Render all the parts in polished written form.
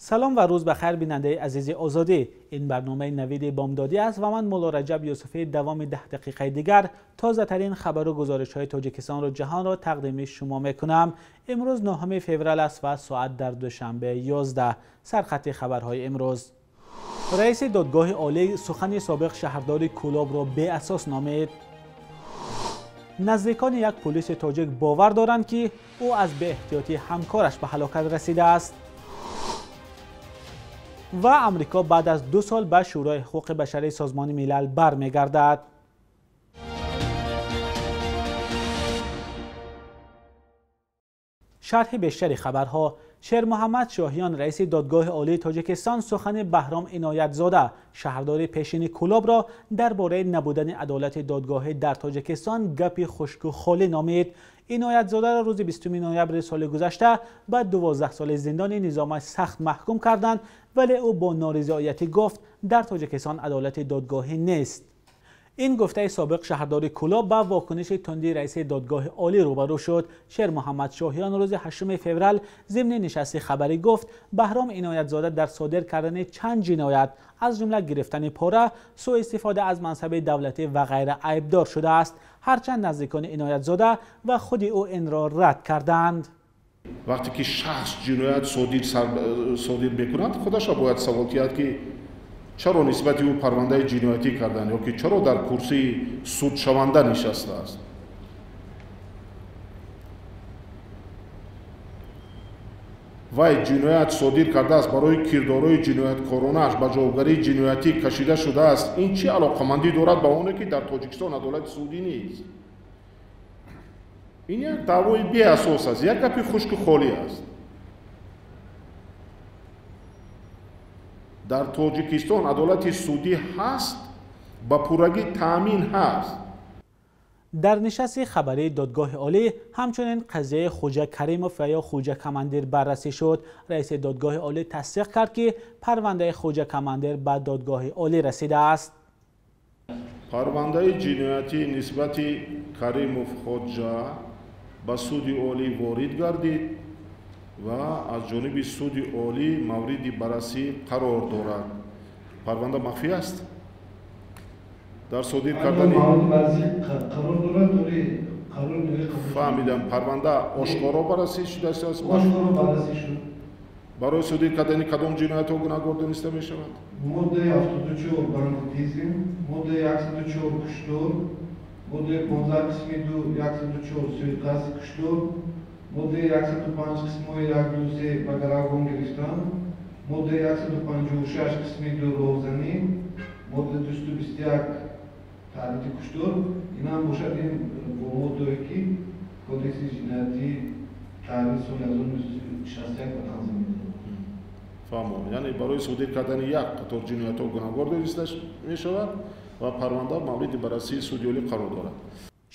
Салом ва рӯз бахайр, бинандаи азизи Озодӣ. Ин барномаи Навиди Бомдодӣ аст ва ман Мулло Раҷаб Юсуфӣ давоми 10 дақиқаи дигар тозатарин хабар ва гузоришҳои Тоҷикистон ва ҷаҳонро тақдими шумо мекунам. Имрӯз 9 феврал аст ва соат дар Душанбе 11. Сархати хабарҳои имрӯз. Раиси додгоҳи олӣ сухани собиқ шаҳрдори Кӯлобро беасос номид. Наздикони як полиси тоҷик бовар доранд, ки ӯ аз беэҳтиётии ҳамкораш ба ҳалокат расидааст. Ва Амрико баъд аз 2 сол ба Шӯрои ҳуқуқи башарии Созмони Милал бармегардад. Шарҳи бештари хабарҳо. Шермуҳаммад Шоҳиён, раиси додгоҳи олии Тоҷикистон, сухани Баҳром Иноятзода, шаҳрдори пешини Кӯлобро дар бораи набудани адолати додгоҳӣ дар Тоҷикистон гапи хушку холӣ номид. Иноятзодаро рӯзи 20 ноябри соли гузашта ба 12 соли зиндони низомаш сахт маҳкум карданд, вале ӯ бо норизоятӣ гуфт дар Тоҷикистон адолати додгоҳӣ нест. Ин гуфтаи собиқ шаҳрдори Кӯлоб ба вокуниши тунди раиси додгоҳи олӣ рӯбарӯ шуд. Шермуҳаммад Шоҳиён рӯзи 8 феврал зимни нишасти хабарӣ гуфт Баҳром Иноятзода дар содир кардани чанд ҷиноят, аз ҷумла гирифтани пора, суистифода аз мансаби давлатӣ ва ғайра айбдор шудааст. Ҳарчанд наздикони Иноятзода ва худи ӯ инро рад карданд. Вақте ки шахс ҷиноят содир мекунад, худаша бояд савол диҳад, ки чаро нисбати ӯ парвандаи ҷиноятӣ карданд ё ки чаро дар курсии судшаванда нишастааст. Вай ҷиноят содир кардааст, барои кирдорҳои ҷинояткоронааш ба ҷавобгарии ҷиноятӣ кашида шудааст. Ин чӣ алоқамандӣ дорад ба оне, ки дар Тоҷикистон адолати судӣ нест? Ин як даъвои беасос аст, як гапи хушку холӣ аст. Дар Тоҷикистон адолати судӣ ҳаст, ба пуррагӣ таъмин ҳаст. Дар нишасти хабарии додгоҳи олӣ ҳамчунин қазияи Хуҷа Каримов ва ё Хуҷа Командир баррасӣ шуд. Раиси додгоҳи олӣ тасдиқ кард, ки парвандаи Хуҷа Командир ба додгоҳи олӣ расидааст. Парвандаи ҷиноятӣ нисбати Каримов Хоҷа ба суди олӣ ворид гардид ва аз ҷониби суди олӣ мавриди баррасӣ қарор дорад. Парванда махфӣ аст. Дар содир кардани фаҳмидам, парванда ошкоро баррасӣ шудааст. Барои содир кардани кадом ҷиноятҳо гунаҳкор дониста мешавад? Моддаи 74 бандитизм, моддаи 104 куштор, моддаи 15 қисми 2 104 суиқасди куштор, моддаи 105 қисмҳои 1, 2, 3 ба гаравгон гирифтан, моддаи 156 қисми 2 роҳзанӣ, моддаи 221 таҳдиди куштор. Инам бошад ин бо моддае ки Кодекси ҷиноятии таҳрири соли 1961 ба танзим медиҳад. Фаҳмом, яъне барои содир кардани як қатор ҷиноятҳо гунаҳкор дониста мешавад ва парванда мавриди баррасии суди олӣ қарор дорад.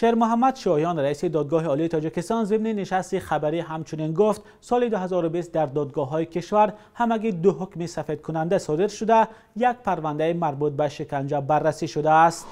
Шермуҳаммад Шоҳиён, раиси додгоҳи олии Тоҷикистон, зимни нишасти хабарӣ ҳамчунин гуфт соли 2020 дар додгоҳҳои кишвар ҳамагӣ 2 ҳукми сафедкунанда содир шуда, як парвандаи марбут ба шиканҷа баррасӣ шудааст.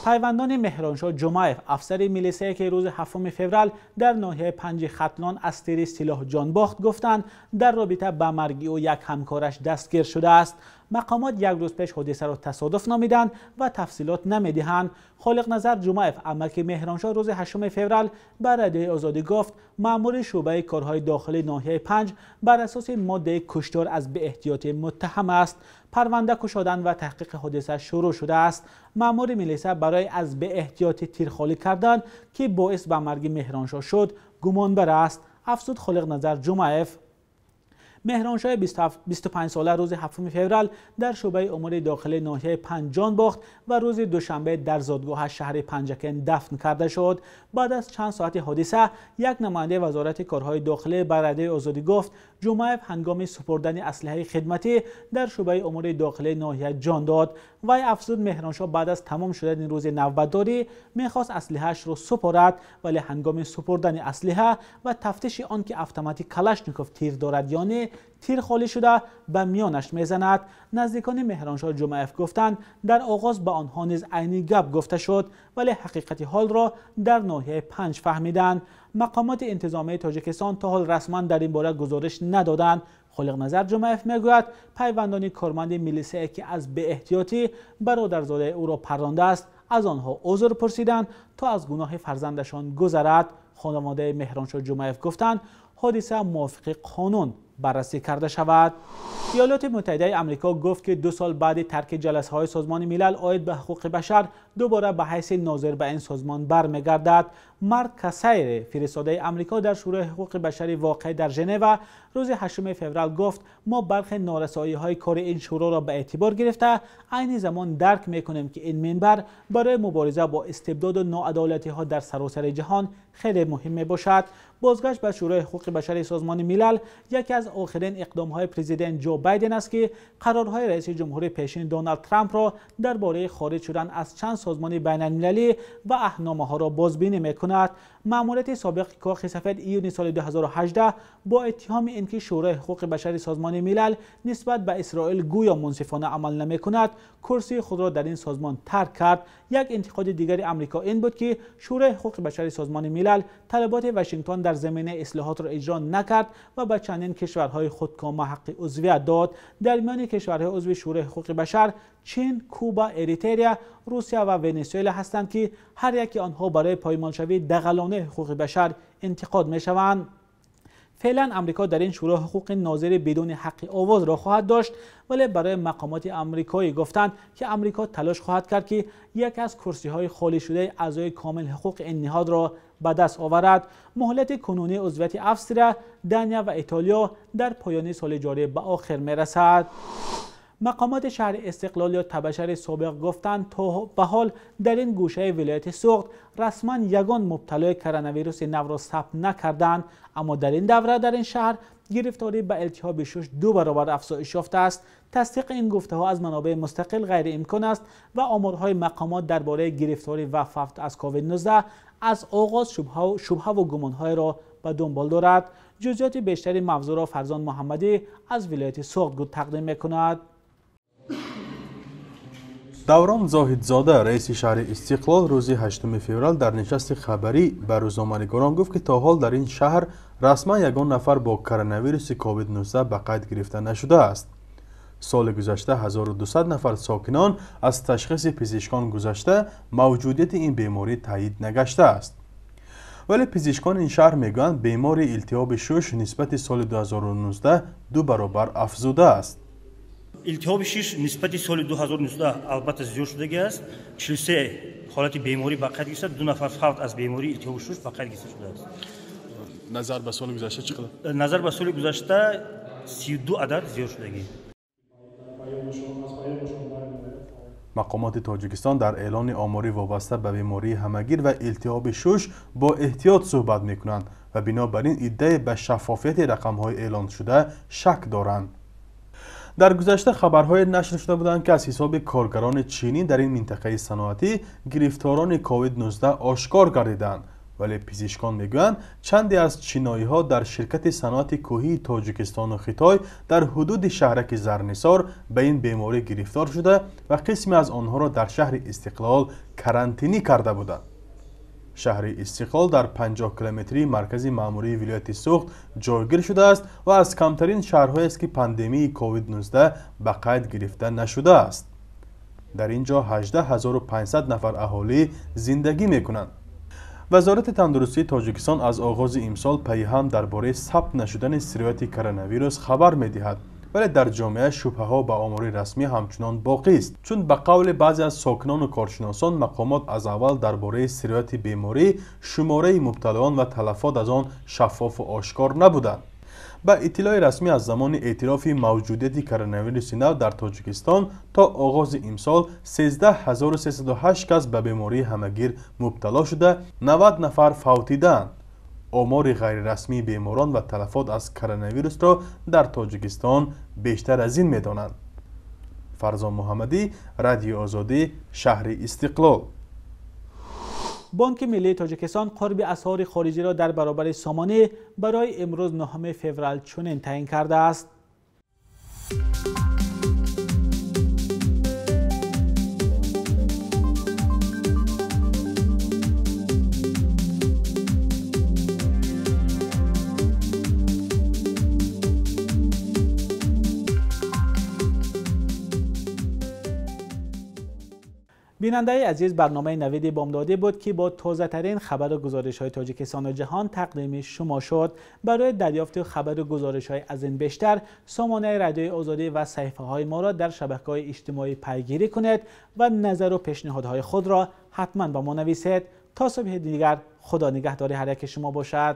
Пайвандони Меҳроншоҳ Ҷумаев, афсари милисае ки рӯзи 7 феврал дар ноҳияи 5 Хатлон аз тири силоҳ ҷон бохт, гуфтанд дар робита ба марги ӯ як ҳамкораш дастгир шудааст. Мақомот як рӯз пеш ҳодисаро тасодуф номиданд ва тафсилот намедиҳанд. Холиқназар Ҷумаев, амаки Меҳроншоҳ, рӯзи 8 феврал ба Радиои Озодӣ гуфт маъмури шӯъбаи корҳои дохилии ноҳияи 5 бар асоси моддаи куштор аз беэҳтиётӣ муттаҳам аст. Парванда кушодан ва таҳқиқи ҳодиса шурӯъ шудааст. Маъмури милиса барои аз беэҳтиётӣ тирхолӣ кардан, ки боис ба марги Меҳроншоҳ шуд, гумонбар аст, афзуд Холиқназар Ҷумаев. Меҳроншоҳи 25 сола рӯзи 7 феврал дар шӯъбаи умури дохилии ноҳияи 5 ҷон бохт ва рӯзи душанбе дар зодгоҳаш шаҳри Панҷакент дафн карда шуд. Баъд аз чанд соати ҳодиса як намояндаи вазорати корҳои дохилӣ ба Радиои Озодӣ гуфт Ҷумаев ҳангоми супурдани аслиҳаи хидматӣ дар шӯъбаи умури дохилии ноҳия ҷон дод. Вай афзуд Меҳроншоҳ баъд аз тамом шудани рӯзи навбатдорӣ мехост аслиҳаашро супорад, вале ҳангоми супурдани аслиҳа ва тафтиши он ки автомати Калашников тир дорад ё не, тир холӣ шуда ба миёнаш мезанад. Наздикони Меҳроншоҳ Ҷумъаев гуфтанд, дар оғоз ба онҳо низ айни гап гуфта шуд, вале ҳақиқати ҳолро дар ноҳияи Панҷ фаҳмиданд. Мақомоти интизомии Тоҷикистон то ҳол расман дар ин бора гузориш надоданд. Холиқназар Ҷумъаев мегӯяд, пайвандони корманди милисае ки аз беэҳтиётӣ бародарзодаи ӯро паррондааст, аз онҳо узр пурсиданд то аз гуноҳи фарзандашон гузарад. Хонаводаи Меҳроншоҳ Ҷумъаев гуфтанд, ҳодиса мувофиқи қонун баррасӣ карда шавад. Иёлоти Муттаҳидаи Амрико гуфт, ки 2 сол баъди тарки ҷаласаҳои Созмони Милал оид ба ҳуқуқи башар дубора ба ҳайси нозир ба ин созмон бармегардад. Марк Касайре, фиристодаи Амрико дар Шӯрои ҳуқуқи башари воқеъ дар Женева, рӯзи 8 феврал гуфт, мо бархе норасоиҳои кори ин шӯроро ба эътибор гирифта, айни замон дарк мекунем, ки ин минбар барои мубориза бо истибдоду ноадолатиҳо дар саросари ҷаҳон хеле муҳим мебошад. Бозгашт ба Шӯрои ҳуқуқи башари Созмони Милал яке аз охирин иқдомҳои президент Ҷо Байден аст, ки қарорҳои раиси ҷумҳури пешин Доналд Трампро дар бораи хориҷ шудан аз чанд созмони байналмилалӣ ва аҳдномаҳоро бозбинӣ мекунад. Маъмурияти собиқи Кохи Сафед июни соли 2018 бо иттиҳоми ин ки Шӯрои ҳуқуқи башари Созмони Милал нисбат ба Исроил гӯё мунсифона амал намекунад, курсии худро дар ин созмон тарк кард. Як интиқоди дигари Амрико ин буд, ки Шӯрои ҳуқуқи башари Созмони Милал талаботи Вашингтон дар заминаи ислоҳотро иҷро накард ва ба чандин кишварҳои худкома ҳаққи узвият дод. Дар миёни кишварҳои узви Шӯрои ҳуқуқи башар Чин, Куба, Эритерия, Русия ва Венесуэла ҳастанд, ки ҳар яке онҳо барои поймолшавии дағалонаи ҳуқуқи башар интиқод мешаванд. Феълан Амрико дар ин шӯро ҳуқуқи нозири бидуни ҳаққи овозро хоҳад дошт, вале барои мақомоти амрикоӣ гуфтанд, ки Амрико талош хоҳад кард, ки яке аз курсиҳои холӣ шудаи аъзои комил ҳуқуқи ин ниҳодро ба даст оварад. Муҳлати кунунии узвияти Австрия, Дания ва Итолиё дар поёни соли ҷорӣ ба охир мерасад. Мақомоти шаҳри Истиқлол ё Табашари собиқ гуфтанд, то ба ҳол дар ин гӯшаи вилояти Суғд расман ягон мубталои коронавируси навро сабт накарданд, аммо дар ин давра дар ин шаҳр гирифторӣ ба илтиҳоби шуш 2 баробар афзоиш ёфтааст. Тасдиқи ин гуфтаҳо аз манобеи мустақил ғайриимкон аст ва оморҳои мақомот дар бораи гирифторӣ ва фавт аз COVID-19 аз оғоз шубҳаву гумонҳоеро ба дунбол дорад. Ҷузъиёти бештари мавзӯъро Фарзон Муҳаммадӣ аз вилояти Суғд тақдим мекунад. Даврон Зоҳидзода, раиси шаҳри Истиқлол, рӯзи 8 феврал дар нишасти хабарӣ ба рӯзноманигорон гуфт, ки то ҳол дар ин шаҳр расман ягон нафар бо коронавируси COVID-19 ба қайд гирифта нашудааст. Соли гузашта 1200 нафар сокинон аз ташхиси пизишкон гузашта мавҷудияти ин беморӣ таъйид нагаштааст. Вале пизишкони ин шаҳр мегӯянд, бемори илтиҳоби шуш нисбати соли 2019 2 баробар афзудааст. Илтиҳоби шиш нисбати соли 2019 албатта зиёд шудагӣ аст. 43 ҳолати беморӣ ба қайд гирифта, 2 нафар фавт аз бемории илтиҳоби шуш ба қайд гирифта шудааст. Назар ба соли гузашта чӣ қадар? Назар ба соли гузашта 32 адад зиёд шудагӣ. Мақомоти Тоҷикистон дар эълони оморӣ вобаста ба бемории ҳамагир ва илтиҳоби шуш бо эҳтиёт суҳбат мекунанд ва бинобар ин иддаи ба шаффофияти рақамҳои эълоншуда шак доранд. Дар гузашта хабарҳое нашр шуда буданд, ки аз ҳисоби коргарони чинӣ дар ин минтақаи саноатӣ гирифторони COVID-19 ошкор гардиданд, вале пизишкон мегӯянд, чанде аз чиноиҳо дар ширкати саноати кӯҳии Тоҷикистону Хитой дар ҳудуди шаҳраки Зарнисор ба ин беморӣ гирифтор шуда ва қисме аз онҳоро дар шаҳри Истиқлол карантинӣ карда буданд. Шаҳри Истиқлол дар 50 километрии маркази маъмурии вилояти Суғд ҷойгир шудааст ва аз камтарин шаҳрҳоест, ки пандемияи COVID-19 ба қайд гирифта нашудааст. Дар ин ҷо 18500 нафар аҳолӣ зиндагӣ мекунанд. Вазорати тандурустии Тоҷикистон аз оғози имсол пайҳам дар бораи сабт нашудани сирояти коронавирус хабар медиҳад, вале дар ҷомеа шубҳаҳо ба омори расмӣ ҳамчунон боқист, чун ба қавли баъзе аз сокинону коршиносон мақомот аз аввал дар бораи сирояти беморӣ, шумораи мубталоён ва талафот аз он шаффофу ошкор набуданд. Ба иттилои расмӣ аз замони эътирофи мавҷудияти коронавируси нав дар Тоҷикистон то оғози имсол 13308 кас ба бемории ҳамагир мубтало шуда, 90 нафар фавтидаанд. Омори ғайрирасмии беморон ва талафот аз коронавирусро дар Тоҷикистон бештар аз ин медонанд. Фарзон Муҳаммадӣ, Радиои Озодӣ, шаҳри Истиқлол. Бонки миллии Тоҷикистон қурби асъори хориҷиро дар баробари сомонӣ барои имрӯз 9 феврал чунин таъин кардааст. Бинандаи азиз, барномаи Навиди Бомдодӣ буд ки бо тозатарин хабару гузоришҳои Тоҷикистону ҷаҳон тақдими шумо шуд. Барои дарёфти хабару гузоришҳои аз ин бештар сомонаи Радиои Озодӣ ва саҳифаҳои моро дар шабакаҳои иҷтимоӣ пайгирӣ кунед ва назару пешниҳодҳои худро ҳатман ба мо нависед. То субҳи дигар Худо нигаҳдори ҳар яки шумо бошад.